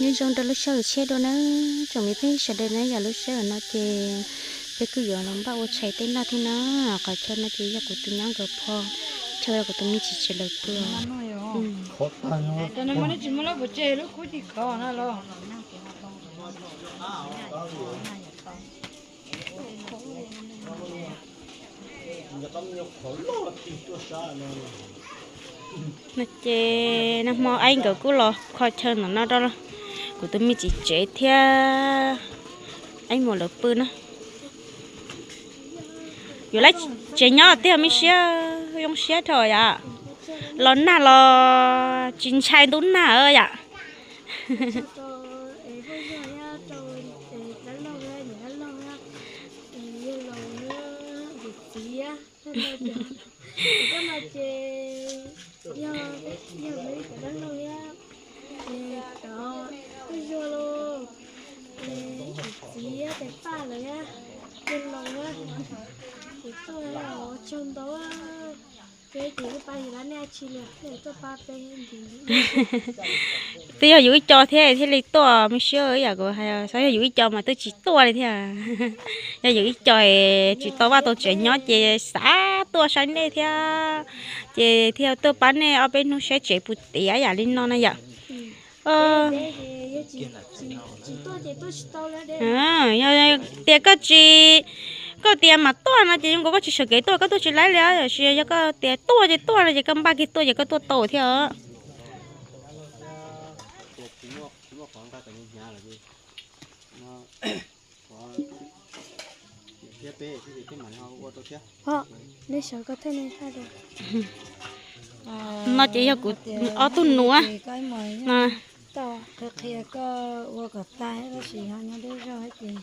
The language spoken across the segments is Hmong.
Nyob zoo rau lub sij hawm tshiab dua na, tsoom me phooj ywg sawv daws na, yog lub sij hawm no ces peb kuj yuav los npaj ua tshais tej noj thiab na. Qhov chaw no ces yog kuv tus nyab nkawd pho, chaw yog kuv tus me txiv tsev lawv pw. No ces nag hmo Aib nkawd kuj los kho chaw ntawm no rau kuv tus me txiv tsev thiab Aib muam lawv pw na. Yuav lawv tsev nyob tiag, me siab zoo siab dhau yom. Los nag los tsis ntshai ntub nag yom. Koj no ces yog, yog li cov dab laug thiab, ces cov phooj ywg los, ces txiv thiab tais paj lawv thiab, yog laus thiab, ces tuaj ua tsaug ntau, ces kuv pab yus lab nej tsis li, nej tuaj pab peb. Twb yog yus ib co thiab thiaj li tuaj, me siab ib yam kuv hais, xyov yog yus ib co mas twb tsis tuaj li thiab. Yog yus ib co tsis tau vaj tau tsev nyob ces xav tuaj saib nej thiab, ces thiaj tuaj pab nej ob peb hnub saib tsev puas tiav yam li no na yom. Yog tias koj tsis, koj tias mam tuaj no ces zoo nkaus koj tsis sawv kev tuaj, koj tuaj tsis laib li, tiam sis yog koj tias tuaj ces tuaj no ces koj npaj kiag tuaj ces koj tuaj tau thiab. No ces yog kuv ob tug nus. Qhia koj ua kom tag tab sis ho nyob deb zog ces,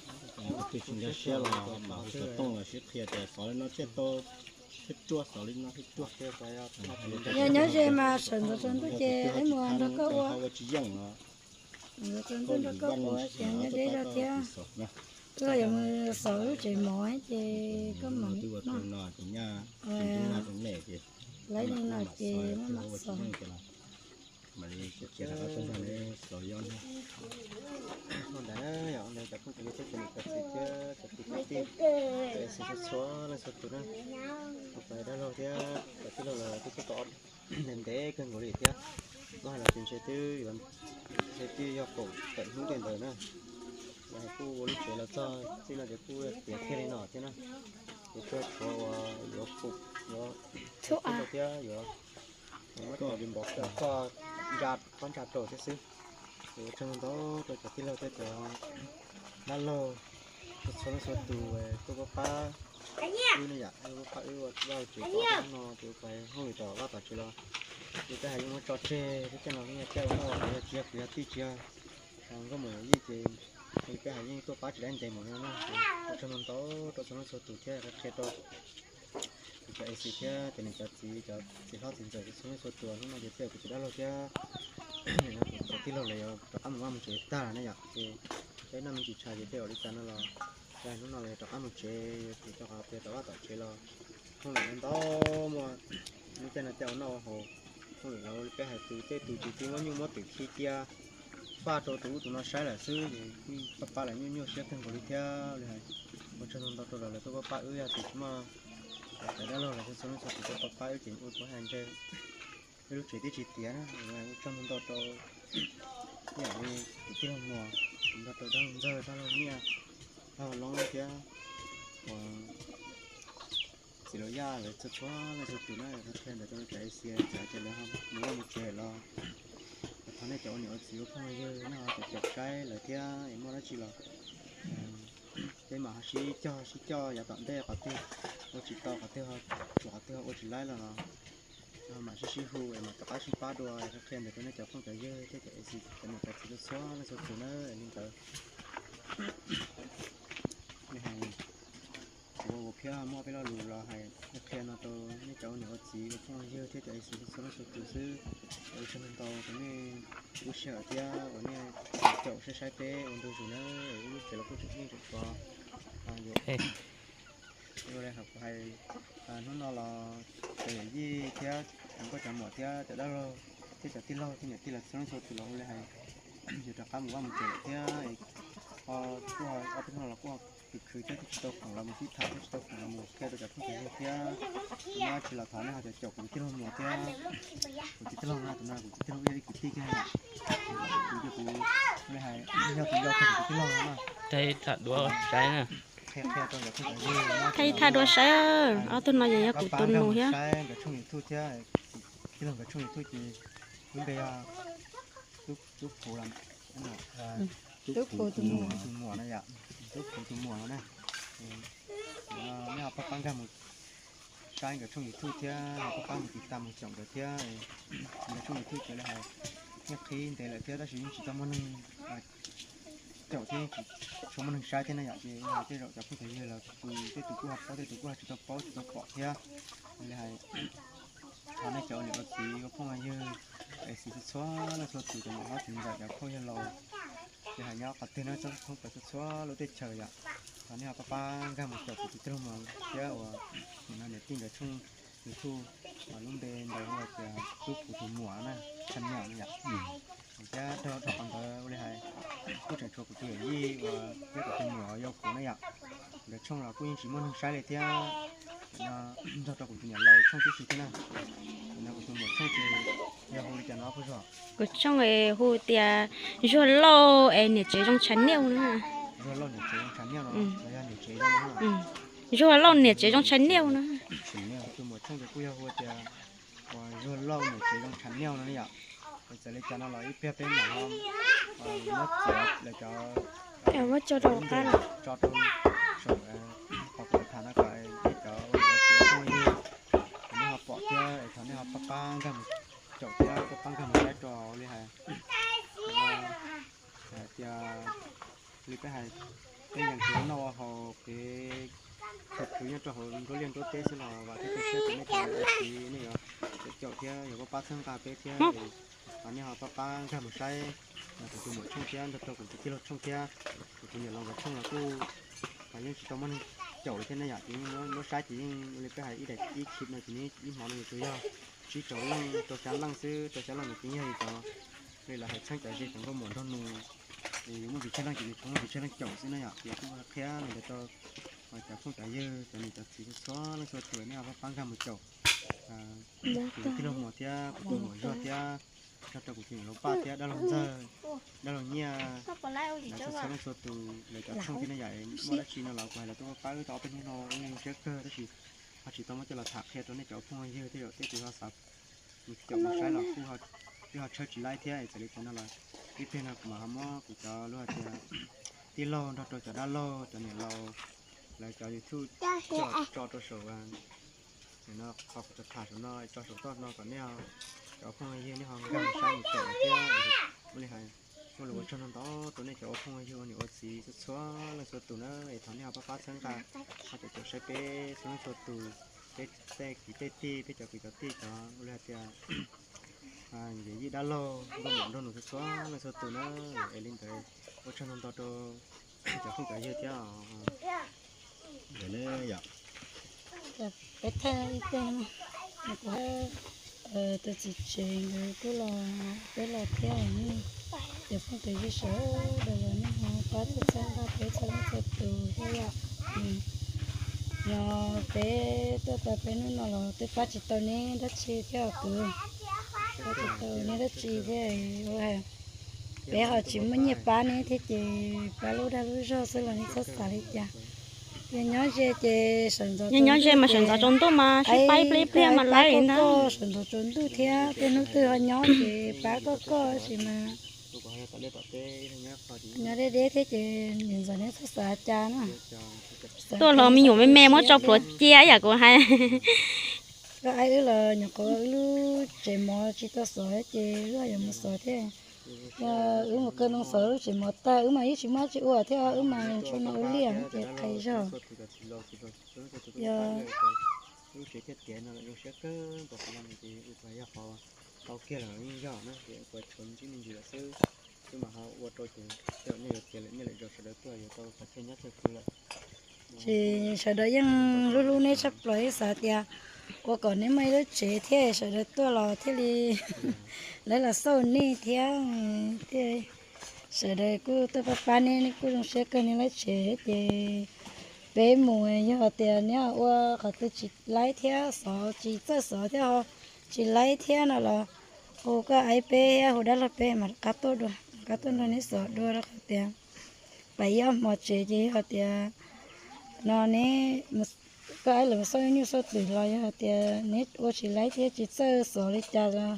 yog nyob ze mas sawv ntxov tsaus ntuj ces Aib Muas nrog koj ua, ntxov tsaus ntuj nrog koj ua ces nyob deb zog thiab. Koj yuav mus xauv lub tsev mov ces koj mam noj. Lawv li no ces maj mam xauv. Ntawd yog cov phooj cov ywg thiab cov niam cov txiv thiab cov kwv cov tij, cov A C txhua leej txhua tus na, cov dab laug thiab cov tij laug los twb tuaj tau ntev ntev kawg nkaus li thiab. Muab hais los ces ntshe twb yuav, ntshe twb yog kaum tawm hnub tej ntawd na. Los kuj ua lub tsev los txog txij no ces kuj tiav kiag li no thiab na. Ces kuj tshuav uas yuav pum, yuav thiab yuav muab cov npov koj ntsa, pob ntsa rau thiab xwb. Ces ua tsaug ntau ntau rau cov tij laug thiab cov dab laug, txhua leej txhua tus tuaj pab pab wb ne yom, tuaj pab wb ua vaj tsev tom no ces ua hauj lwm tom vaj tom tsev los, ces peb hais yeej muab tso tseg, peb caij no peb nyias caij ua noj ua haus, yog tsis yog kwv yog tij tsis yog nkauj muam yawm yij ces peb hais yeej tuaj pab tsis laib ntev mus no na. Ces ua tsaug ntau ntau rau txhua leej txhua tus thiab qhia rau kuv cov A C thiab cov niam cov txiv, cov txiv hlob txiv ntxawm txhua leej txhua tus, hnub no ces tej zaum kuv cov dab laug thiab cov tij laug lawv yuav rov qab mus vaj mus tsev tag ne yom, ces peb noj me ntsis tshais ces tej zaum li cas no los, hnub no los yuav rov qab mus tsev, yuav tsum rau qhov peb rov vaj tom tsev los hauj lwm ntau ntau, muaj lub caij no caij ua noj ua haus, hauj lwm los li peb hais tus tej tus tsis muaj nyuj muab twm khi cia faj rau tus ub tus no saib lawm xwb, ces pab pab lawv nyuaj nyuaj siab kawg nkaus li thiab li hais. Ua tsaug ntau ntau rau lawv tuaj pab pab wb, yog tias tsis muaj cov dab laug los txhua leej txhua tus tuaj pab pab wb ces ua kuv hais ntshe wb lub tsev twb tsis tiav na. Ua tsaug ntau ntau rau ib yam li tus tij laug Muas, ntau rau dab laug Ntxawg, dab laug Nyiaj, dab laug Loob thiab uas txiv Laus Yaj lawv txhua txhua leej txhua tus na, qhia ntawd rau cov A C, txawm tias lawv mus vaj mus tsev los thov nej cov ua niam ua txiv ua phooj ua ywg nej ho caum caum saib lawv thiab, es muaj dab tsi los peb mam ho sib cog sib coj yav tom ntej, qhov twg ua tsis tau, qhov twg ho, qhov twg ho ua tsis laib los mam sib sib hu es mam rov qab sib pab dua. Qhia ntawd rau nej cov phooj cov ywg thiab cov A C cov niam cov txiv txhua txhua leej txhua tus na, li ntawd. Li hais, kuv ua phiab muaj peb lo lus los hais qhia no rau nej cov ua niam ua txiv ua phooj ua ywg thiab cov A C txhua leej txhua tus xwb. Ua tsaug ntau rau nej lub sij hawm thiab uas nej caum saib saib peb ua ntu zus na, wb lub tsev los kuj tseem yeej tseem tso yuav ua li hais, kuv hais hnub no los cov yawm yij thiab cov nkauj cov muam thiab cov dab laug thiab cov tij laug thiab niam tij los txhua leej txhua tus los ua li hais, yuav Qab mus vaj mus tsev lawm thiab, kuj ob peb hnub no los kuj khwv khwv thiab, tsis tau khoom los mus sib tham thiab, tsis tau khoom los mus qhia rau cov phooj ywg thiab. Nyob tsis los thov nej ho caum kuv tij laug Muas thiab. Kuv tij laug no, tus no kuv tij laug, yog ib kwv tij kiag, kuv yog tus yau kiag kuv tij laug no. Qhia rau cov phooj ywg, thaij ib thaj dua saib, ob tug no ces yog kuv tus nus thiab. Saib nkawd tshooj YouTube thiab, tij laug nkawd tshooj YouTube ces lub npe yog Tub Phuv, Tub Phuv tus muam no yom, Tub Phuv tus muam no na. Nej ho pab pab nkag mus saib nkawd tshooj YouTube thiab, ho pab pab mus tiv tas mus caum nkawd thiab. Nkawd tshooj YouTube ces lawv hais yeej qhib ntev lawm thiab tab sis yeej tsis tau muaj neeg caum thiab, tsis tshua muaj neeg saib thiab na yom. Ces tej zaum cov phooj cov ywg los kuj tej tus kuj ho paub, tej tus kuj ho tsis tau paub tsis tau pom thiab. Li hais thov nej cov ua niam ua txiv ua phooj ua ywg, es txhua txhua leej txhua tus, cov niam hlob txiv ntxawm, cov phooj ywg laus, ces hais nyob qhov twg no thoob plaws txhua txhua lub teb chaws yom, thov nej ho pab pab nkag mus caum kuv tus tij laug Muas thiab uas nim no niam tij nkawd tshooj YouTube, lub npe ntawd hu tias Tub Phuv tus muam na, channel no yom. Thiab dhau qhov ntawd ua li hais kuj tseem tshuav kuv tus yawm yij uas thiab kuv tus muam yau kuv na yom, nkawd tshooj los kuj yeej tsis muaj neeg saib li thiab. No nrog rau kuv tus niam laus tshooj tib si thiab na. No kuv tus muam tshooj ces yog hu li cas no phooj ywg? Kuv tshooj hu tias Zuag Lauj es niam tsev zoo channel na. Zuag Lauj niam tsev zoo channel no, los yog niam tsev zoo no. Zuag Lauj niam tsev zoo channel no. Tus muam tshooj ces kuj yog hu tias uas Zuag Lauj niam tsev zoo channel no ne yom. Es txawm li cas no los ib pliag peb mam ho muab txiav lawv cov muab tso rau qab tso rau saum qhov kuv tham no kom nej cov ua niam ua txiv phooj ywg, nej ho pom thiab es thov nej ho pab pab nkag mus caum thiab pab pab nkag mus saib rau li hais hais tias li peb hais, peb yeej tsis noj ua haus, kev khwv khwv nyob rau hauv nruab liaj nruab teb xwb los vam thiab cia siab tias nej cov niam txiv nej yuav caum thiab yuav pab pab txhawb nqa peb thiab. Thov nej ho pab pab nkag mus saib kuv tus muam tshooj thiab nrog rau kuv tus tij laug tshooj thiab kuv tus niam laus nkawd tshooj los kuj yeej tsis tau muaj neeg caum li thiab na yom. Ces yeej muab saib ces yeej li peb hais ib daim ib khib no ces ib hmo no yuav tsum yog tsib rau leej rau xya leej xwb, rau xya leej no ces yog li cov li lawv hais txheeb cov ze cov nkauj muam nraug nus, es yuav muaj pes tsawg leej ces yuav tsum muaj pes tsawg leej caum xwb na yom. Ces kuj qhia li ntawd rau cov phooj cov ywg, cov niam cov txiv txhua leej txhua tus, nej ho pab pab nkag mus caum kuv tus tij laug Muas thiab kuv tus muam Zuag thiab, nrog rau kuv tus niam laus Paj thiab dab laug Ntxawg, dab laug Nyiaj, lawv txhua txhua leej txhua tus lawv cov tshooj thiab na yom. Muaj dab tsi no los kuv hais lawv tuaj pab wb tau ob peb hnub no, wb zoo siab kawg tab sis ho tsis tau muab coj los tham qhia rau nej cov phooj ywg, tej zaum tej tus ho xav mus caum mus saib los kuj twb ho tshawb tsis laib thiab. Txawm li cas no los ib pliag no kuv mam ho muab kuv cov lub hais tias tij laug nrog rau cov dab laug cov niam laus lawv cov YouTube tso rau saum no, qhov kuv tham saum no tso saum toj no kom nej cov phooj ywg nej ho nkag mus saib mus caum thiab. Muaj li hais, muaj lus ua tsaug ntau ntau rau nej cov ua phooj ua ywg ua niam ua txiv txhua txhua leej txhua tus na, es thov nej ho pab pab txhawb nqa, ho caum caum saib peb txhua leej txhua tus, peb tej kwv tej tij, peb cov kwv cov tij cov ua li hais tias yawm yij dab laug nkauj muam nraug nus txhua txhua leej txhua tus na, es li ntawd ua tsaug ntau ntau rau cov phooj cov ywg thiab. Peb thaij ib teg, kuv tus txiv tsev nkawd kuj los, peb los thiab ne, cov phooj cov ywg sawv daws los nej ho pab txhawb nqa peb txhua leej txhua tus thiab yom. Yog peb tuaj tau peb hnub no los twb pab tsis tau neb dab tsi thiab os kwv, pab tsis tau neb dab tsi thiab. Peb ho tsis muaj nyiaj pab neb thiab ces pab lub dag lub zog xwb los neb txhob xav li cas. Yog nyob ze ces sawv ntxov, nyob ze mas sawv ntxov tsaus ntuj mas sib pab ib pliag ib pliag mas laib ntag. Sawv ntxov tsaus ntuj thiab tej hnub twg ho nyob ces pab koj koj tab sis mas nyob deb deb thiab ces niam ntxawm neb txhob xav cas na. Tuaj los me nyuam me me muab tso plhuav cia yam kuv hais. Koj aib wb los nyuam qhuav wb lub tsev mov tsis tau xov ces wb yuav mus xov thiab. Yog wb mus kaw loo xov lub tsev mov tag wb mas yeej tsis muaj dab tsi ua thiab, wb mas tsuas mus ua liaj ces qhia zog. Yog tau kiag lawm yeej yog na, ces ua tshuav me ntsis me ntsis lawm xwb, xwb mas ho ua rau ces tej zaum nej yuav tiav lawm nej lawm zos sawv daws tuaj yuav tau qhov chaw nyob chaw kws lawm. Ces sawv daws yeej hlub hlub neb tshaj plaws, yeej xav tias ua kom neb muaj ib lub tsev thiab sawv daws tuaj los thiaj li lawv los xauj nej thiab, thiaj Sawv daws kuj tuaj pab pab neb, neb kuj zoo siab kawg neb laib tsev ces peb mus, yog tias neb ua qhov twg tsis laib thiab xov tsis txawj xov thiab ho tsis laib thiab no los hu koj aib peb thiab hu dab laug peb mam rov qab tuaj dua, mam rov qab tuaj nrog neb xov dua rau qhov tias pab ib ob hmo tsev ces yog tias no neb, koj aib lawv xauj nyuj xauj twm los yog tias neb ua tsis laib thiab tsis txawj xov li cas los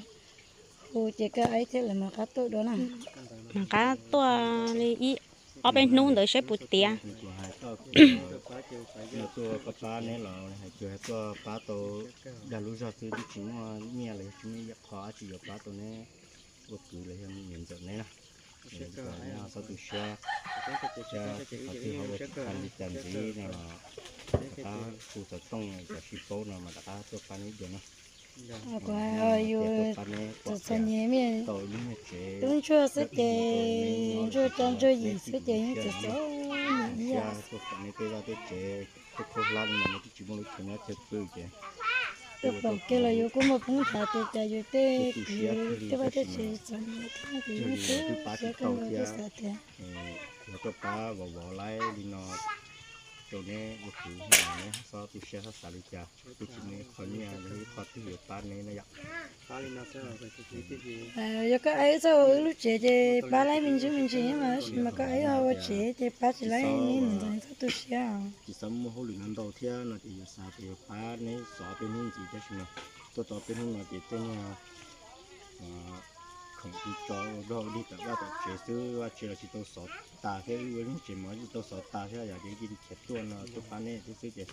hu ces koj aib thiab lawv mam rov qab tuaj dua na. Mam rov qab tuaj li ib ob peb hnub ntawd saib puas tiav. Tuaj pab neb los hais tias tuaj pab tau dag lub zog xwb twb tsis muaj nyiaj los yog tsis muaj ib qho dab tsi yuav pab tau neb ua kwv los yog niam ntxawm neb na. Neb ho txhob tu siab, qhov twg ho ua tsis tau li cas ntxiv no los rov qab hu xov tooj, cov sib paub no mas rov qab tuaj pab neb dua na. Kuv hais yus txom txom nyem, tub ntsuag xwb ces ntsuag tso ntsuag yim xwb ces yeej txom txom nyem ib yam. Tuaj pom neb tej vaj tej tsev, tuaj khaub hlab li no neb twb tsis muaj lub chaw nyob chaw pw ces tuaj pom kiag los yus kuj muaj poob nthav tias cas yus tej kwv tej vaj tej tsev txom nyem thiab ces yeej tu siab kawg nkaus thiab xav tias yog tuaj pab vov vov laib li no rau neb ua kwv no neb txhob tu siab txhob xav li cas, twb tsis muaj ib qho nyiaj los ib qho twg yuav pab neb na yom. Yog koj aib txawj ua wb lub tsev ces pab laib me ntsis me ntsis mas, tab sis mas koj aib ho ua tsev ces pab tsis laib neb niam ntxawm txhob tu siab. Tsis txhob muaj hauj lwm no ntau thiab no ces yus xav tias yuav pab neb xov peb hnub ntxiv tab sis mas tuaj tau peb hnub no ces tej niag khoom tsis tso ua dog ua dig tom vaj tom tsev xwb, vaj tsev los tsis tau xov tas thiab, wb ua lub tsev mov tsis tau xov tas thiab yom, ces cia li khiav tuaj no tuaj pab neb thiab xwb ces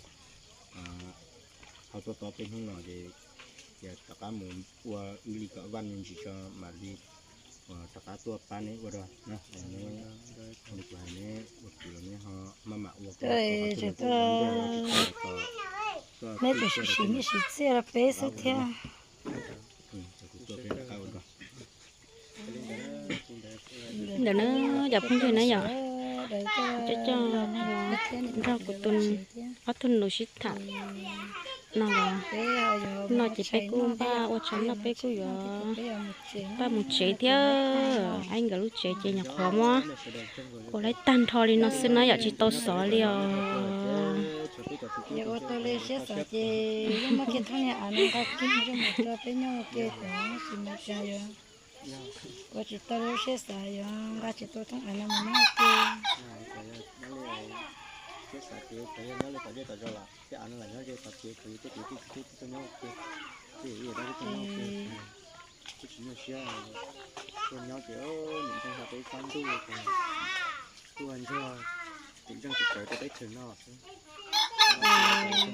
ho tuaj tau peb hnub no ces rov qab mus ua wb li kom vaj me ntsis tso mam li rov qab tuaj pab neb ua dua na. Neb ua kwv los neb ho maj mam ua, neb tseem sim sim neb sim txiaj rau peb xwb thiab. Ntawm no cov phooj ywg na yom, coj coj nrog kuv tus ob tug nus sib tham no los, no ces peb kuj npaj ua tshais noj peb kuj yuav npaj mus tsev thiab. Aib nkawd lub tsev ces nyuam qhuav muab ua laib tag nrho li no xwb na yom, tsis tau xov li os. Ua tau li siab xav ces yeej muab kiag thoob niag av no nqa kiag mus rau peb nyob ua ke tod, tab sis mas cas yuav ua tsis tau li lub siab xav, yuav nqa tsis tau thoob av no mus nyob ua ke. Siab xav ces nyob li tom zej tom zos lawm, thiab av no lam nyob ze tom tsev, ces yus tuaj ces twb tsis tub tuaj nyob ua ke, twb yus dab tub tuaj nyob ua ke, twb tsis nyuaj siab. Tuaj nyob ces niam ntxawg ho peb sab ntuj ces tuaj ntsuag tim ntseej tim tsawv rau teb chaws no xwb.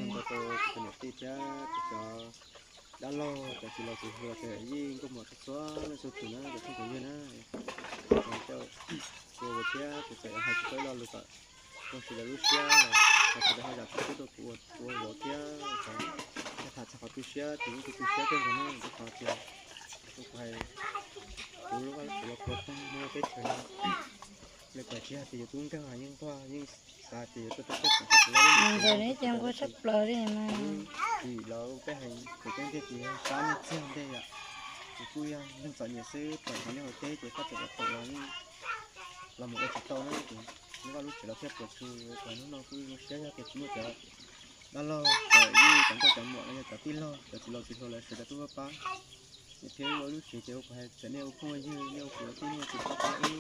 Ntau rau kuv tus niam tij thiab kuv cov dab laug, cov txiv laus txiv hluas, cov yawm yij nkauj muam txhua txhua leej txhua tus na, cov phooj cov ywg na, ua thiab kuv txawm hais tsis tau ib lo lus kom zoo siab lawv lub siab los, los sawv daws ho zam txim pub rau kuv ua vauv thiab, cov tham txog qhov tu siab ces yeej tu tu siab kawg nkaus na, rau qhov tias kuv hais kuv lub vaj lub tsev los puas tag nyob teb chaws no, li kom tsis hais tias yus tub nkeeg los yeej nquag, yeej xav tias yuav tuaj teb chaws txawm nquag tshaj plaws li mas. Vim los peb hais tseem ceeb tiag tias sab niag txiag ntej yom, ces kuj yog neeg txom nyem xwb, pom qhov nyob hauv teb ces koj txawm los pom los yeej los mus ua tsis tau na, ces lub vaj lub tsev los thiaj puas tsu. Ces hnub no kuj zoo siab yog tias tsis muaj cov dab laug, cov yij, cov nkauj cov muam los yog cov tij laug, cov txiv laus txiv hluas lawv sawv daws tuaj pab pab. Ces thiab ua lub tsev ces ua kuv hais txawm nej ua phooj ua ywg, nej ua kwv ua tij, nej ua kwv pab pab wb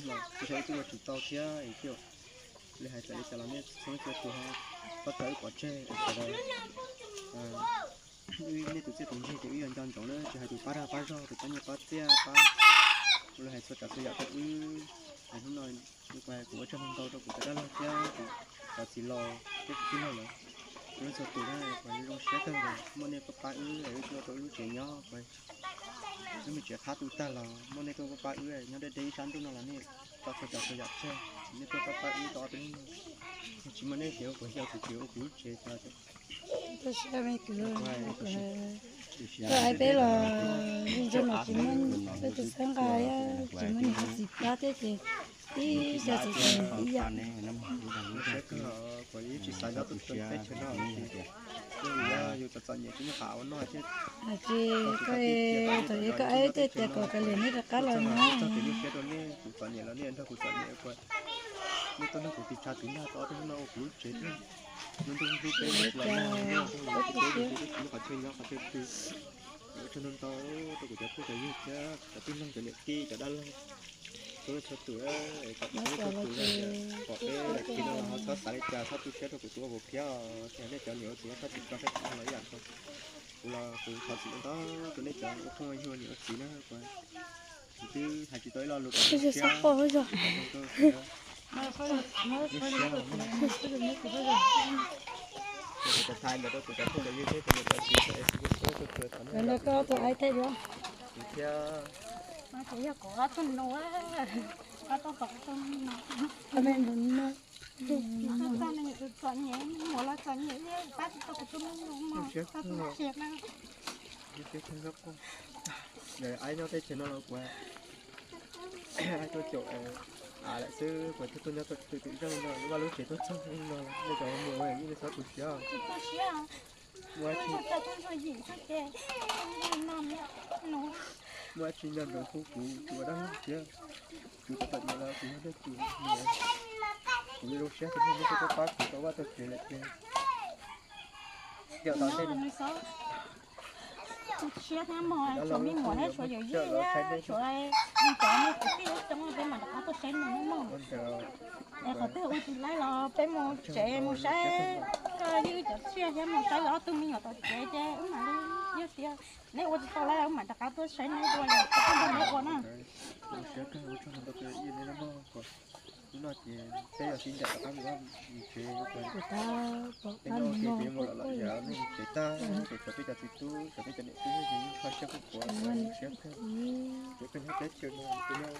los tsis yog wb twb ua tsis tau thiab es thiaj li hais txawm li cas los nej txhua leej txhua tus ho txhob tso wb pov tseg es sawv daws wb nej tus txiaj tus ntsig ces wb yuav nco ntsoov na, tsis hais tus pab dag pab zog, tus pab nyiaj pab txiaj, pab ua li hais txhua tsav txhua yam rau wb. Es hnub no kuv hais kuv ua tsaug ntau rau kuv cov dab laug thiab kuv cov txiv laus thiab kuv tij laug lawm, txhua leej txhua tus na, kuv zoo siab kawg nkaus muaj nej pab pab wb es wb tuaj tau wb lub tsev nyob, wb me tsev qhab tu tag los muaj nej tuaj pab pab wb, nyob deb deb ib sab ntuj no los nej tso txhua tsav txhua yam tseg, nej tuaj pab pab wb tau ob peb hnub no. Tsis muaj nej ces ua kuv xyaw kuv tsev ua kuv lub tsev, aib peb los yeej ntsuag mas tsis muaj peb tus txhawb nqa thiab tsis muaj niam txiv pab thiab ces Tib co txom txom nyem tib yam. Ces koj, thaum ub koj aib tej tias kom kav liam nej rov qab los no. Ua tsaug ntau ntau rau kuv cov phooj cov ywg thiab cov tij neeg cov niam tij cov dab laug txhua leej txhua tus, es kom txhua leej txhua tus pom peb daim clip no los ho txhob xav li cas, txhob tu siab rau kuv tus ua puas phiab os. Ces nej cov niam ua txiv txhob tsis tso siab rau kuv los ib yam nkaus. Kuv los kuv thov txim ntau rau nej cov ua phooj ua ywg ua niam ua txiv na. Kuv twb hais tsis tau ib lo lus kom nej siab. Kuv cov thaij ntawd rau kuv cov phooj cov ywg thiab cov niam cov txiv, kuv thiab. Aib nyob teb chaws no los kuv, aib tuaj caum av lawm xwb, kuv thiaj tuaj nyob tau twm twm zeej no, lub vaj lub tsev tuaj txog no, nej cov mus yeej txhob tu siab. Muaj dab tsi nco ntsoov hu kuv, kuv ua dab laug thiab. Kuv txom nyem los kuv yog nej tus niam, kuv zoo siab tias nej twb tuaj pab kuv tau vaj tau tsev lawm ces. Yog tau tej no. Siab thiab mog, tshuav me muam thiab tshuav yawm yij thiab tshuav cov me kwv tij coob, peb mam rov qab tuaj saib nej mog. Es qhov twg ua tsis laib los peb mus tsev mus saib, yij cov tsiaj thiab mus saib ob tug me nyuam tom tsev ces wb mam li, yog tias neb ua tsis tau laib wb mam rov qab tuaj saib neb dua, yog koj tuaj nrog neb ua na. Hnub no ces peb yuav sib ncaim rov qab mus vaj mus tsev, peb nyob ua ke ces yuav mus lom lom zem, nej mus tsev tag ces tshuav peb cov txiv tub, tshuav peb cov niam tub ces yeej kho siab khuv khuav, siab kawg. Ces peb nyob teb chaws no, peb nyob,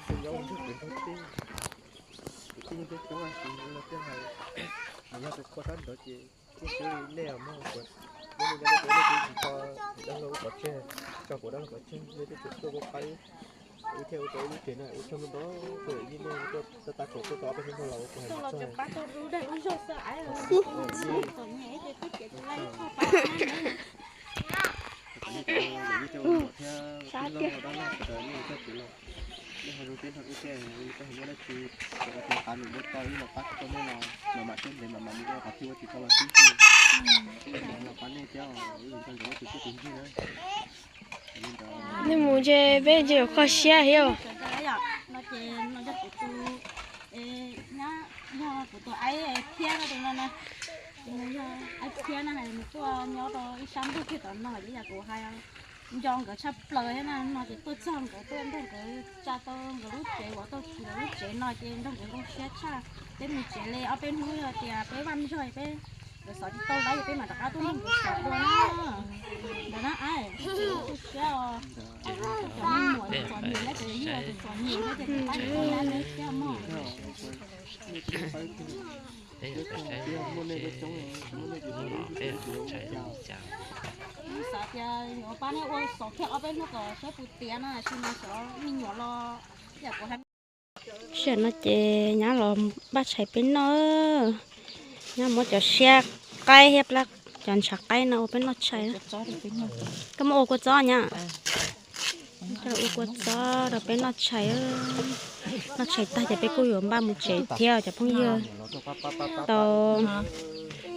peb nyob ua ntsuag pem ntug teb, kwv tij yeej coob coob, los thiaj hais, nws yog tus qhua sab nraud ces kuj xwb li nej mog, kuv, nej, nej, nej twb tsis tso dab laug pov tseg, tso kuv dab laug pov tseg, nej twb tseem tuaj pab, wb thiaj ua tau ib lub tsev no, ua tsaug ntau ntau rau nej tuaj, tag kis tuaj tau ob peb hnub no los ua kuv hais ntau. Thiab tij laug dab laug sawv daws nej txoj kev los, nej ho zoo siab nrog wb thiab, wb twb nyob dab tsi, sawv daws tias qab num muab tau ib los pab tau nej los mam mam siab ntev mam mam mus ua qhov twg ua tsis tau los sib ntsib, los pab nej thiab, wb nco ntsoov nej tus txiaj tus ntsig na. Nej mus ntshe peb ntshe yuav kho siab thiab. No ces no yog kuv tus, yog kuv tus aib thiab no tus no na, yog aib thiab na, nws tuaj nyob rau ib sab ntuj kiag tom no, ib yam kuv hais nco nkawd tshaj plaws thiab na. No ces tuaj txog nkawd tuaj nrog nkawd tsa tau nkawd lub tsev, vov tau nkawd lub tsev no ces nrog nkawd zoo siab tshaj. Peb mus tsev li ob peb hnub yog tias peb vaj zog peb, nkawd xov tsis tau lawm peb mam rov qab tuaj nrog nkawd xov dua na. Ntawd na, tu siab os. Cov me nyuam txom nyem na, cov yij txom nyem na ces peb pab tsis tau lawm thiab mog. Xav tias yuav pab neb ua xov kiag ob peb hnub kom saib puas tiav na, tsis mas xyov me nyuam los yam kuv hais. Sij hawm no ces nyab los npaj tshais peb noj, nyab muab cov siab qaib thiab cov ntshav qaib no ua peb noj tshais. Koj muab ua kua txob nyab. Koj ua kua txob rau peb noj tshais. Noj tshais tag ces peb kuj yuav npaj mus tsev thiab cov phooj ywg. Tau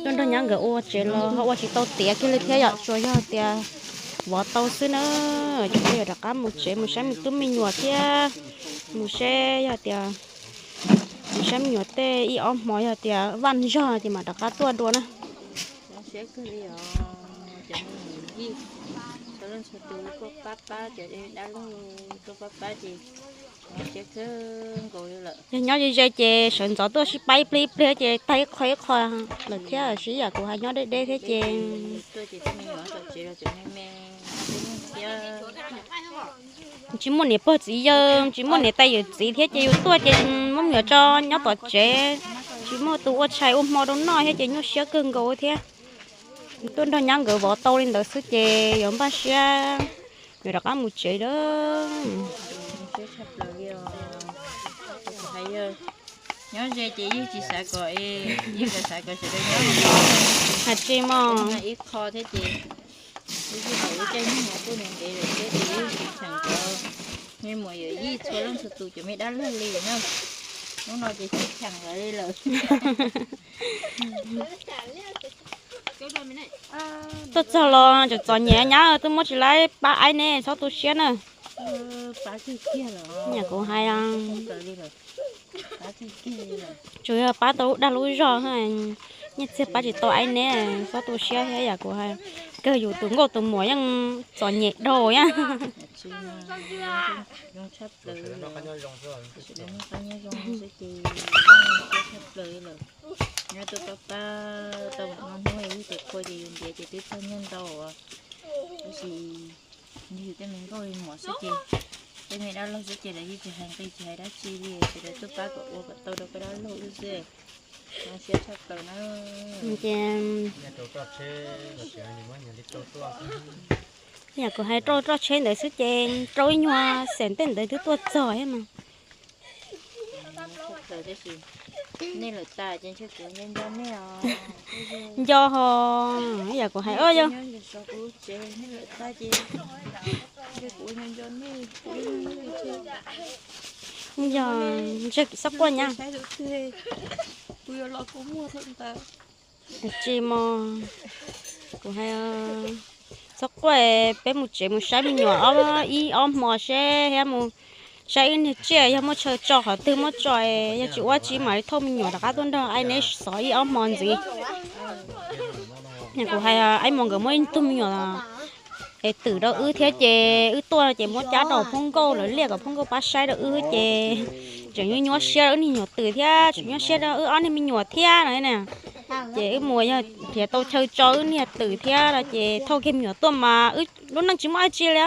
tuaj nrog nyab nkawd ua tsev los ho ua tsis tau tiav kiag li thiab yom, tsuas yog tias vov tau xwb na. Ces peb yuav rov qab mus tsev mus saib me tub me nyuam thiab, mus saib yog tias, mus saib me nyuam tej ib ob hmo, yog tias vaj zog ces mam rov qab tuaj dua na. Siab kawg li os, cov me nyuam yij, txhua leej txhua tus tuaj pab pab, cov dab laug tuaj pab pab ces siab kawg nkaus li lawm. Yog nyob ze ze ces sawv ntxov tuaj sib pab ib pliag ib pliag ces tag ib qho ib qho lawm thiab, sib yam kuv hais nyob deb deb thiab ces tuaj ces tuaj me nyuam tom tsev los cov me me, tsis muaj niam pog txiv yawg, tsis muaj niam tais yawm txiv thiab ces yus tuaj ces muab me nyuam tso nyob tom tsev, tsis muaj tus ua tshais ua hmo rau noj thiab ces nyuaj siab kawg nkaus thiab. Tuaj nrog nyab nkawd vov tau li ntawd xwb ces yuav npaj siab, yuav rov qab mus tsev lawm. Siab tshaj plaws li os. Kuv hais yog nyob ze ces yeej tsis xav kom, yeej xav kom sawv daws nyob, hais tsis mog, ib qho thiab ces ib tug tau ib caij nyoog tuaj ntev ntev lawm thiab ces yeej tsis cheem cov me muam yawm yij txhua leej txhua tus cov me dab laug li na. Hnub no ces tsis cheem lawv li lawm. Tuaj txog los tseem txom nyem nyab, twb muab tsis laib pab aib neb, txhob tu siab na. Yam kuv hais, tsuas yog pab tau lub dag lub zog, nyiaj txiag pab tsis tau aib neb, txhob tu siab thiab. Yam kuv hais, kawg yus tus nkauj tus muam yeej txom nyem dhau thiab. Zoo tshaj plaws, zoo tshaj plaws li lawm. Nyob tuaj pab pab tau mus no hnub ib tus qhua ces yus ntiav ces twb txog nyiaj ntau, tab sis yus tej me nkauj me muam xwb ces, tej me dab laug xwb ces lawv yeej tsis hais nqi tsis hais dab tsi li, sawv daws tuaj pab kom ua kom tau rau peb dab laug wb xwb. Zoo siab tshaj plaws na. Ces yam kuv hais rau roj tsheb ntawd xwb ces rau ib nyuag xees tej ntawd twb tuaj txog thiab mas. Nco ho, yam kuv hais, yog yog ntshe txhob quaj nyab. Tsis mog, kuv hais txhob quaj, peb mus tsev mus saib me nyuam ob ib ob hmo seb thiab mus saib ib niag tsiaj yog muaj chaw tso qhov twg muab tso, yog tsis ua tsi mam li thauj me nyuam rov qab tuaj nrog aib neb xov ib ob hmo ntxiv. Kuv hais aib mos nkawd muaj ib tug me nyuam es twm rau wb thiab ces wb tuaj ces muab cab rau phooj nkauj lawv liaj kom phooj nkauj pab saib rau wb ces tseem nyuaj nyuaj siab rau wb niag nyuam twm thiab tseem nyuaj siab rau wb ob niag me nyuam thiab no na. Ces wb mus yog nrhiav tau chaw tso wb niag twm thiab no ces thauj kiag me nyuam tuaj mas wb lub neej tsis muaj dab tsi li.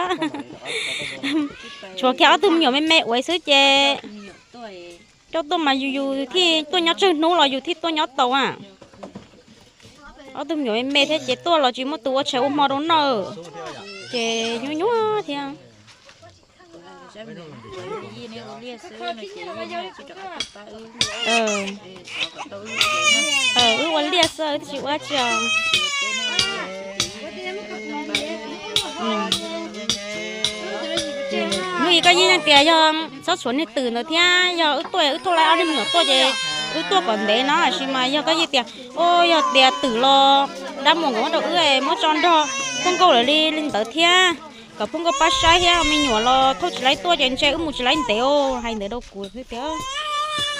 Tshuav kiag ob tug me nyuam me me uas xwb ces coj tuaj mas yus yus thiaj tuaj nyob tsawg hnub los yus thiaj tuaj nyob tau a. Ob tug me nyuam me me thiab ces tuaj los tsis muaj tus ua tshais ua hmo rau noj, ces nyuaj nyuaj thiab. Wb ua liaj xwb wb tsis ua tsi os. Hnub ib koj yeej tias yog txhob tshuav niag twm ntawd thiab yog wb tuaj wb thauj laib ob niag me nyuam tuaj ces wb tuaj kom ntev no tab sis mas yog koj yeej tias, o, yog tias twm los dab muam nkawd muab rau wb muab tso nrog phooj nkauj lawv li li ntawd thiab, kom phooj nkauj pab saib thiab me nyuam los thauj tsis laib tuaj ces ntshe wb mus tsis laib ntev os. Hais ntawd rau kuv xwb tias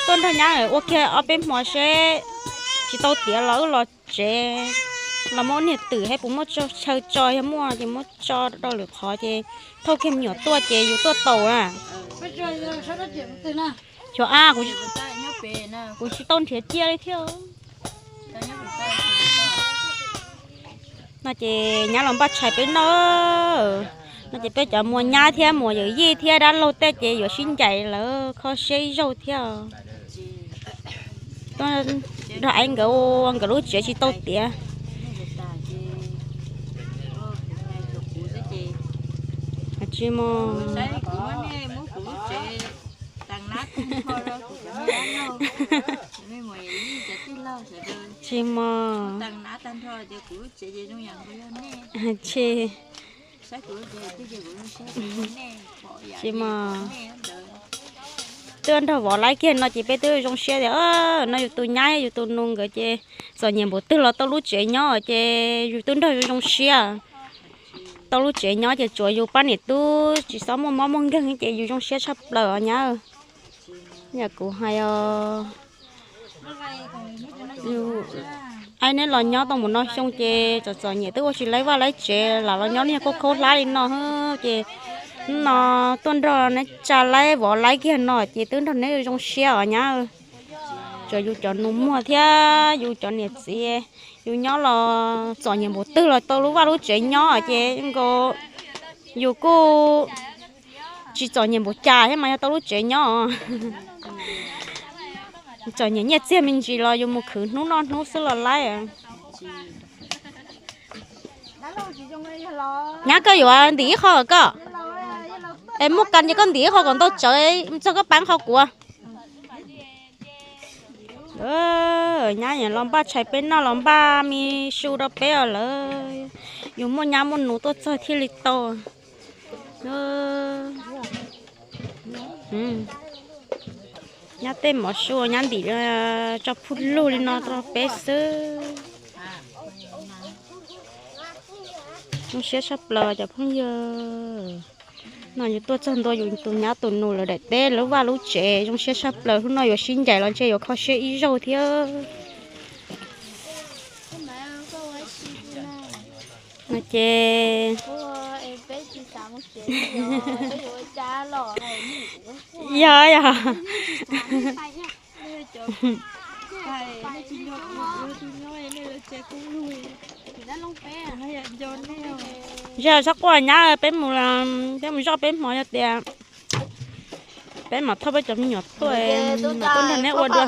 tuaj nrog nyab ua kiag ob peb hmo seb tsis tau tiav los wb los tsev los muab niag twm thiab puas muaj chaw tso, yog muaj ces muab tso rau lwm qhov ces thauj kiag me nyuam tuaj ces yus tuaj tau na. Xyov a, kuv tsis tau nrhiav cia li thiab. No ces nyab los npaj tshais peb noj. No ces peb cov muam nyab thiab muam yawm yij thiab dab laug tej ces yuav sib ncaim lawv kho siab ib zaug thiab. Tuaj nrog aib nkawd ua nkawd lub tsev tsis tau tiav. Tsis mog. Tsis mog. Tsis, tsis mog. Twb nrog vov laib kiag no ces peb twb zoo siab tias no yus tus nyab yus tus nus nkawd ces txom nyem npaum twg los tau lub tsev nyob ces yus twb nrog zoo siab. Tau lub tsev nyob ces tsuav yus pab niam tub tsis txhob muaj mob muaj nkeeg ces yus zoo siab tshaj plaws os nyab. Yam kuv hais os, aib neb los nyob tau mus no xyoo ces txom txom nyem twb ua tsis laib vaj laib tsev lam los nyob niag khaub khaub hlab li no ces hnub no tuaj nrog neb tsa laib vov laib kiag no ces twb nrog neb zoo siab os nyab. Tsuas yus cov nus muag thiab yus cov niam txiv, yus nyob los txom nyem npaum twg los tau lub vaj lub tsev nyob ces nkaus yus kuj tsis txom nyem npaum cas thiab mas yog tau lub tsev nyob. Txom nyem nyiaj txiag me ntsis los yus mus khwv hnub noj hnub xwb los laib. Nyab, koj yuav ntim ib qho koj. Es muaj kas ces koj ntim qho kom ntau tsawv, txog koj pab qho kuv. Nyab los npaj tshais peb noj los npaj me su rau peb os lawm. Yus muaj nyab muaj nus tuaj txog thiaj li tau. Nyab tej mov su nyab ntim tso phuj lug li no rau peb xwb. Zoo siab tshaj plaws cov phooj ywg. No yus tuaj txog ntua yus tus nyab tus nus lawv daim teb lub vaj lub tsev zoo siab tshaj plaws. Hnub no yuav sib ncaim los ntshe yuav kho siab ib zaug thiab. No ces yog yog. Zej txhob quaj nyab, peb mus, peb mus zoj peb hmo yog tias peb mam thauj peb cov me nyuam tuaj, mam tuaj nrog neb ua dua.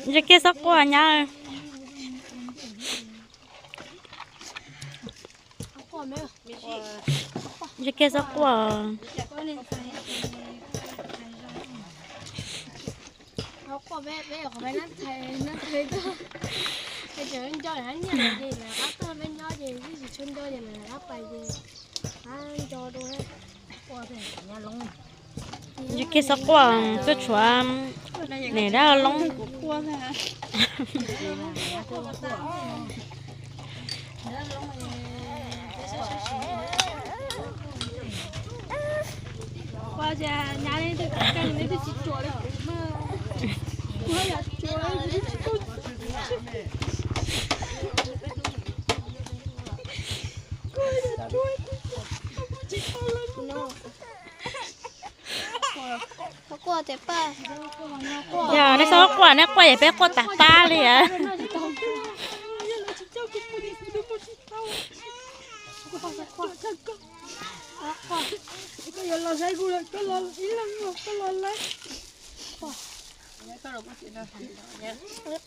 Zej kiag txhob quaj nyab. Zej kiag txhob quaj. Zej kiag txhob quaj, txhob tshuav niam dab loob. Yog nej txhob quaj, nej quaj es peb quaj tas pab li as.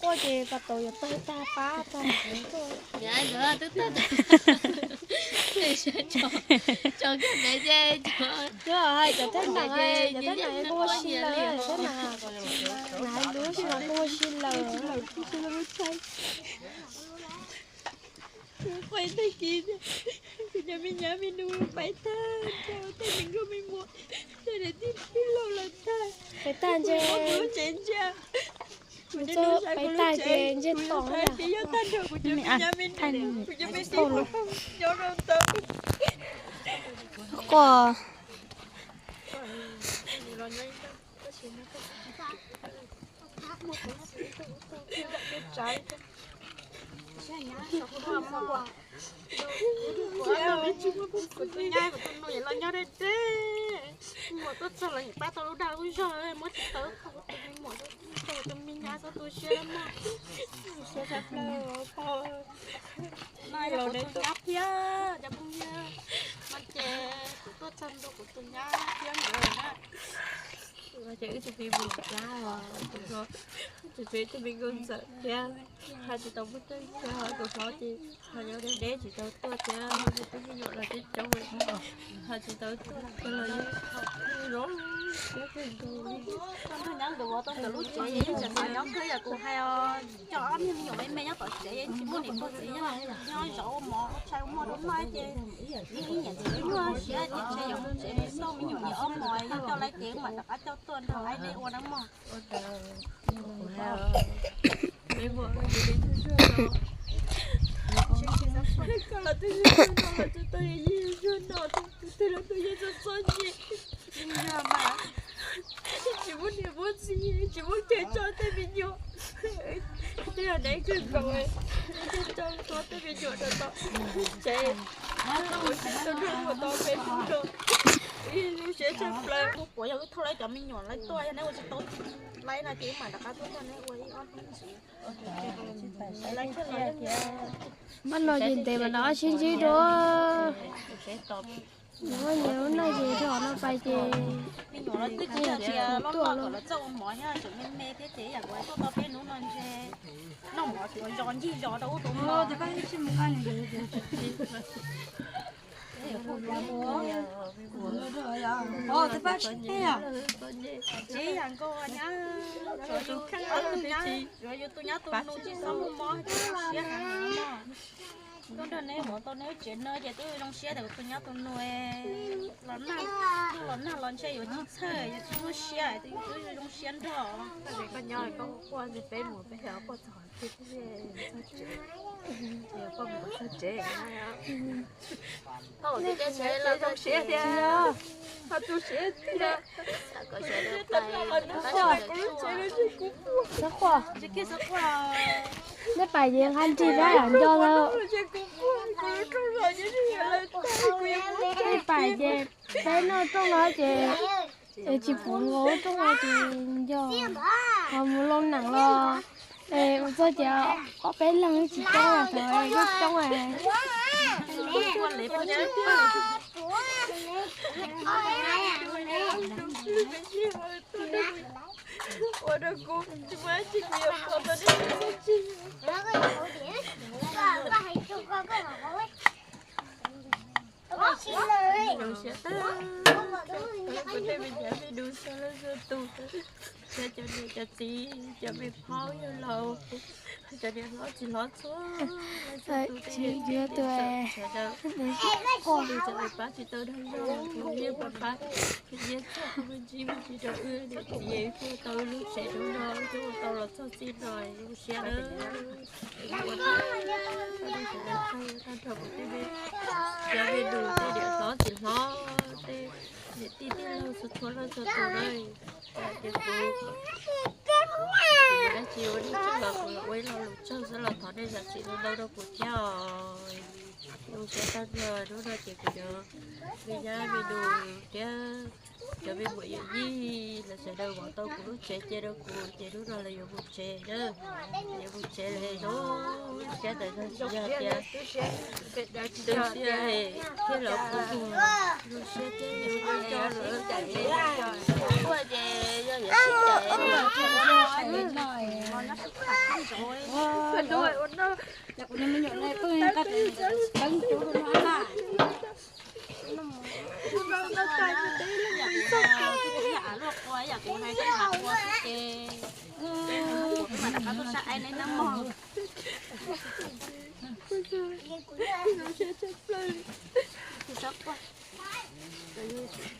Quaj ces pas tau yuav tag pab tag. Cov thaj nam, cov thaj nam kuj ua si lawm, cov thaj nam, nam hais lus si mas kuj ua si lawm. Kuv pais tag kis, kuv cov me nyab me nus pais tag, tej me nkauj me muam, tej niam tij tij laug lawm tag. Pais tag ntse, pais tag ces ntsej to. Quaj. Kuv tus nyab kuv tus nus los nyob deb deb, muam tuaj txog los yeej pab tau lub dag lub zog, muab tsis tau qhov kuv tus me muam, tus me nyab txhob tu siab mog. Siab tshaj plaws pog. No yog kuv tus nyab thiab cov phooj ywg, no ces kuv tuaj txog ntua kuv tus nyab thiab ntawd na. Ces wb tus me mus plab os, tus hlob, tus me tus me nkauj ntxawm thiab, hais tsis tau muaj teeb thiab, tus hlob ces ho nyob deb deb tsis tau tuaj thiab, tus me nyuam los coob coob, hais tsis tau tuaj los zoo siab kawg nkaus. Tau nrog nyab nkawd ua tau nkawd lub tsev, yeej tseem nyob kawg yam kuv hais os. Coj ob niag me nyuam me me nyob tom tsev, tsis muaj niam muaj txiv nyob, nyob zov ua mov ua tshais ua mov rau noj ces yeej ib niam txiv nyuaj siab ces ntshe yuav mus tsev mus xauj me nyuam li ob hmos, yog coj lawv ces mam rov qab coj tuaj nrog lawv deb ua na mog. Tsis muaj niam muaj txiv, tsis muaj kev tso tej me nyuam. Twb yog dev kawg nkaus, tso tej me nyuam rau tom tsev, ua tsev tau nrog ua tau peb hnub no. Ib lub Kuv puas yog wb thauj lawv cov me nyuam lawv tuaj, yog neb ua tsis tau lawv no ces wb mam rov qab tuaj nrog neb ua ib ob hnub ntxiv. Lawv thiaj los. Mab no ces ntev mas nws ob sib ntsib dua. Nws muaj nyias lub neej ces rau qhov no pais ces me nyuam lawv twb tsis yog tias loj loj kom lawv txawj ua mov thiab, tseem me me thiab ces yam kuv tuaj tau peb hnub no ntshe noj mov tsuav zos ncig zos rau ub rau no. Tsis yam nkaus nyab, tsuav yus tus nyab tus nus tsis txhob muaj mob siab heev no. Tuaj nrog neb mus tau neb lub tsev no ces twb zoo siab tias kuv tus nyab tus nus los nag, los nag los ntshe yuav tsis txhawj, yuav tsis nyuaj siab, twb zoo siab nrog. Koj nyob koj quaj ntshe peb mus peb poj txog txog tsev, poj mus txog tsev. Peb zoo siab tiag, ho tu siab tiag. Txhob quaj, nej pais ces nqa nrig rab yam nco lawm. Nej pais ces peb noj rooj no ces tsis pub nkaus rooj no ces nco, ho mus loo neem los es ua txog ces ob peb leeg tsis coob, thaum yog coob. Ua rau kuv tsis muaj dab tsi kuv yuav qhov tau nej tsis txhob tsis. Zoo siab tag, kuv tej me nyuam me nus txhua leej txhua tus, thiab cov niam cov txiv, cov me phob yawg laus, cov niam hlob txiv hlob txhua leej txhua tus, tej niam txiv tej tsoom sawv daws, leej twg tseem pab tsis tau dag zog los yeej pab pab, yeej txhawb kuv me ntsis me ntsis rau wb niam txiv, wb tuaj tau lub tsev rau no, wb tuaj tau los txog txij no, zoo siab na. Ua tag, tag, tag nrho kuv tej me, cov me nus tej niam hlob txiv hlob, tej niam tij tij laug txhua txhua leej txhua tus na. Ces kuv, kuv dab tsi ua nej tsaug los kuv ua ib lo lus tsaug xwb los thov nej zam txim ntau ntau rau kuv thiab os. Zoo siab tag nrho, hnub no ces kuv cov me nyab me nus thiab cov me muam yawm yij lawv sawv daws vov tau kuv lub tsev cia rau kuv ces hnub no lawv yuav mus tsev na. Yuav mus tsev lawm, zoo siab tawm zog tsis yog tias tu siab thiab los kuj zoo siab thiab yus nco lawm. Tuaj ces yog yam sib cais.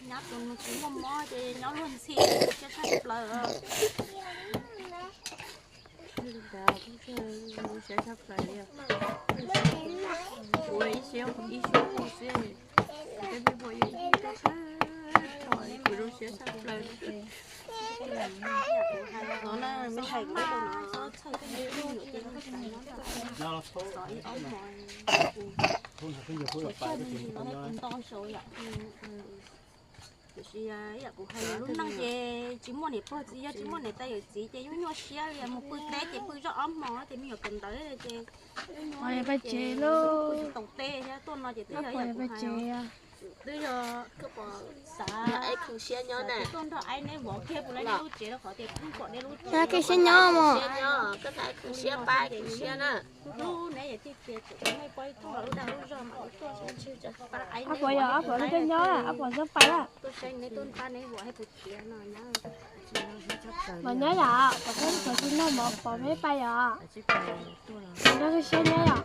Nyob tus nus tsis muaj mob ces nyob luag ntxhi, siab tshaj plaws. Ua ib siab ib siab xwb, tej me nyuam yawm yij rau tag nrho, kuv zoo siab tshaj plaws. Txhob hais, txhob txhawj, tej me nyuam ces xov ib ob hmos, kuv tsis tshaj me ntsis los kuv nto saud yom. Tiam sis yam kuv hais lub neej ces tsis muaj niam pog txiv yawg, tsis muaj niam tais yawm txiv ces yeej nyuaj siab li, mus pw teb ces pw zoj ob hmo ces me nyuam kawm ntawv ces pais tsev lauj, tsis tau teb thiab, tuaj no ces twb yog yam kuv hais, twb yog koj pom xav es kheev siab nyob na, tuaj nrog aib neb vov kiag puas laib neb lub tsev rau qhov tias kuj pom neb lub tsev, kheev siab nyob mog, koj txhob kheev siab pab kheev siab na. Lub neb yam tiag tias tseem nej poj ib tug los lub dag lub zog mas tuaj, ob puas yog ob puas lub coj nyob, ob puas xub pais lawm. Tuaj saib neb tuaj npaj neb vov hais puas tiav no na. Mas nyob yom, kom peb kom tsis noj mov pom peb pais yom. Nyob kheev siab nyob yom.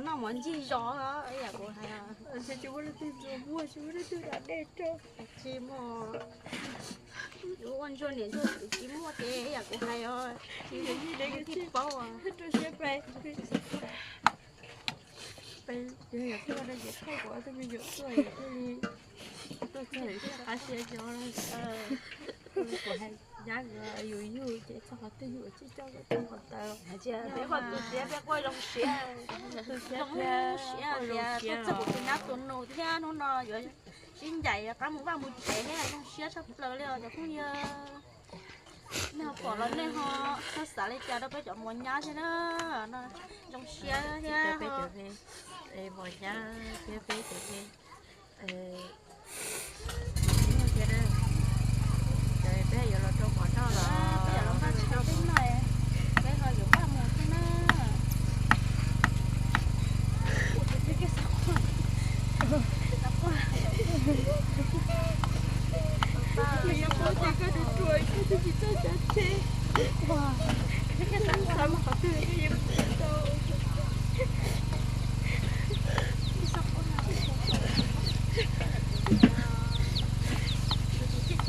Noj mov ncig zos, yam kuv hais, tsis muaj leej twg ntxuav muag, tsis muaj leej twg da dej rau, tsis muaj, yuav ua ntsuag niam ntsuag txiv tsis muaj ces yam kuv hais os, tsis muaj leej twg paub. Yog yog tuaj no ces thauj kuv ob tug me nyuam tuaj thiaj li tuaj txog qab siab cov. Kuv hais nyab yus yug ces txog qhov twg yus tsis coj kuv txog qhov ntawd. Peb quaj tu siab, peb quaj zoo siab, tu siab thiab quaj zoo siab. Txog kuv tus nyab tus nus thiab hnub no yuav sib ncaim qab mus vaj mus tsev thiab zoo siab tshaj plaws li os cov phooj ywg. Nej ho pom los nej ho txhob xav li cas rau peb cov mos nyab thiab na. Zoo siab thiab peb cov, mos nyab thiab peb cov, thiab peb yuav los rau mov noj los peb yuav los npaj tshais tej no, peb ho yuav npaj mus thiab na.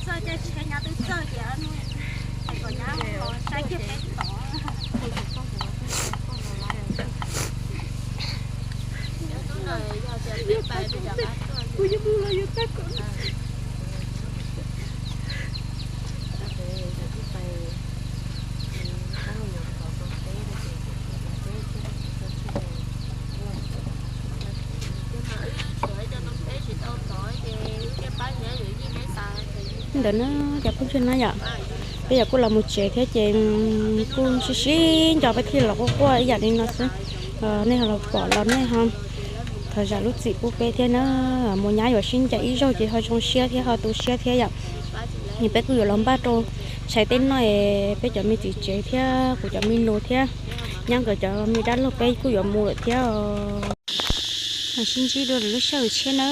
Txawj caij tsheb nyab twb txawj tias, kom nyab los saib kiag peb tod. Kuv yuav mus los yuav tag kom. Ntawd na cov phooj ywg na yom, peb yog kuj los mus tsev thiab ces kuj sib sib nco peb thiaj los quaj quaj ib yam li no xwb. Nej ho los pom los nej ho thov zam lub txim pub peb thiab na. Mos nyab yuav sib ncaim ib zaug ces ho zoo siab thiab ho tu siab thiab yom. Peb kuj yuav los npaj rau tshais tej no es peb cov me txiv tsev thiab kuv cov me nus thiab nyab nkawd cov me dab laug peb kuj yuav mus lawm thiab. Sib ntsib dua lwm lub sij hawm tshiab na.